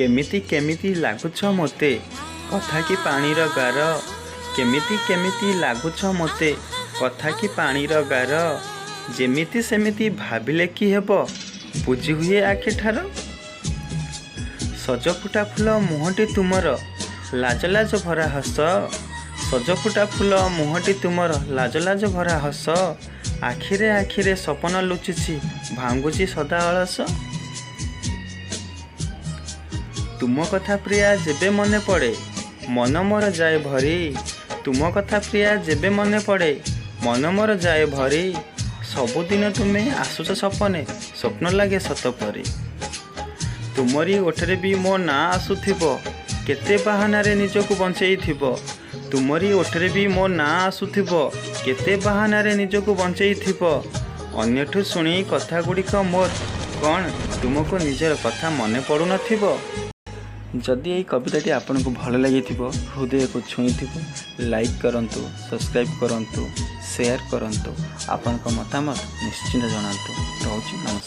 କେମିତି କେମିତି ଲାଗୁଛ ମୋତେ, କଥା କି ପାଣିର ଗାର। କେମିତି କେମିତି ଲାଗୁଛ ମୋତେ, କଥା କି ପାଣିର ଗାର। ଯେମିତି ସେମିତି ଭାବିଲେ କି ହେବ, ବୁଝି ହୁଏ ଆଖି ଠାର। ସଜଫୁଟା ଫୁଲ ମୁହଁଟି ତୁମର, ଲାଜ ଲାଜ ଭରା ହସ। ସଜଫୁଟା ଫୁଲ ମୁହଁଟି ତୁମର, ଲାଜ ଲାଜ ଭରା ହସ। ଆଖିରେ ଆଖିରେ ସପନ ଲୁଚିଛି, ଭାଙ୍ଗୁଛି ସଦା ଅଳସ। ତୁମ କଥା ପ୍ରିୟା ଯେବେ ମନେ ପଡ଼େ, ମନ ମୋର ଯାଏ ଭରି। ତୁମ କଥା ପ୍ରିୟା ଯେବେ ମନେ ପଡ଼େ, ମନ ମୋର ଯାଏ ଭରି। ସବୁଦିନ ତୁମେ ଆସୁଛ ସପନେ, ସ୍ୱପ୍ନ ଲାଗେ ସତ ପରି। ତୁମରି ଓଠରେ ବି ମୋ ନାଁ ଆସୁଥିବ, କେତେ ବାହାନାରେ ନିଜକୁ ବଞ୍ଚେଇଥିବ। ତୁମରି ଓଠରେ ବି ମୋ ନାଁ ଆସୁଥିବ, କେତେ ବାହାନାରେ ନିଜକୁ ବଞ୍ଚେଇଥିବ। ଅନ୍ୟଠୁ ଶୁଣି କଥା ଗୁଡ଼ିକ ମୋର, କ'ଣ ତୁମକୁ ନିଜର କଥା ମନେ ପଡ଼ୁନଥିବ? ଯଦି ଏହି କବିତାଟି ଆପଣଙ୍କୁ ଭଲ ଲାଗିଥିବ, ହୃଦୟକୁ ଛୁଇଁଥିବ, ଲାଇକ୍ କରନ୍ତୁ, ସବସ୍କ୍ରାଇବ୍ କରନ୍ତୁ, ସେୟାର କରନ୍ତୁ। ଆପଣଙ୍କ ମତାମତ ନିଶ୍ଚିନ୍ତ ଜଣାନ୍ତୁ। ରହୁଛି, ନମସ୍କାର।